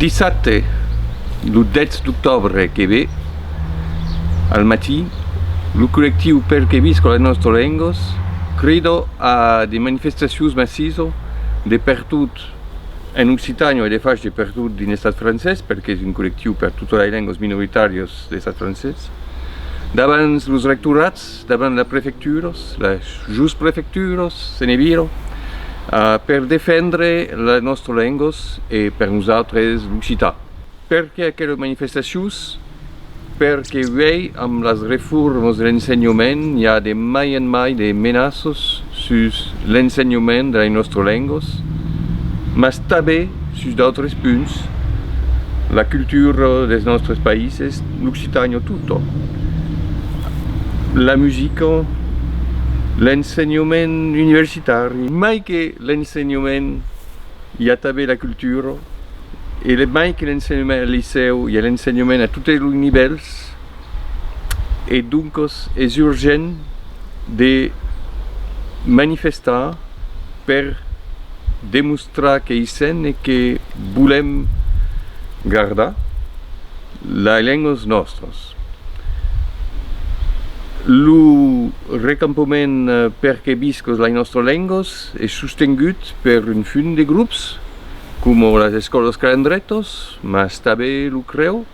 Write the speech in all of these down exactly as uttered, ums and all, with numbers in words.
Dissabte, lo dètz d'octòbre que ve, al matin, lo collectiu Per que visca las nòstras lengas crida a de manifestacions massissas de pertot en Occitània e de fach de pertot dins l'estat francés, perque es un collectiu per totas las lengas minoritàrias de l'estat francés, davant los rectorats, davant las prefecturas, las jos prefecturas, se ne vira, eh, per defendre las nòstras lengas e per nosautres l'occitan. Perqué aquelas manifestacions? Perque uèi, amb las reformas de l'ensenhament, i a de mai en mai de menaças sus l'ensenhament de las nòstras lengas, mas tanben sus d'autres punts, la cultura dels nòstres païses, l'Occitània tota, la musica, l'ensenhament universitari, mai que l'ensenhament, i a tanben la cultura, e le mai que l'ensenhament al licèu, i a l'ensenhament a totes los nivèls, e doncas es urgent de manifestar per demostrar que i sèm e que volèm gardar las lengas nòstras. Lo recampament, eh, Perqué visca las nòstras lengas es sostengut per un fum de grops, coma las escòlas Calandretas, mas tanben lo CREO,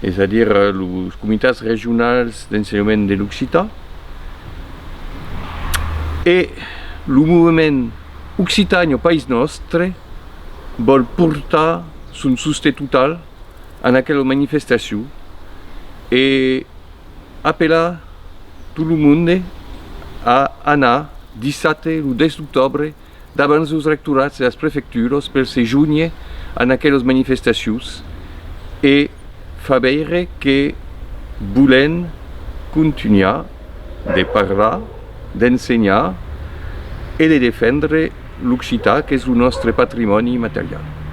es a dire, eh, los comitats regionals d'ensenhament de l'occitan. E lo movement Occitània País Nòstre vòl portar son sosten total en aquela manifestacion e apelar tot lo monde a anar dissabte, lo dètz d'octòbre, davant los rectorats e las prefecturas per se jónher en aquelas manifestacions e far veire que volèm contunhar de parlar, d'ensenhar e de defendre l'occitan, qu'es lo nòstre patrimòni material.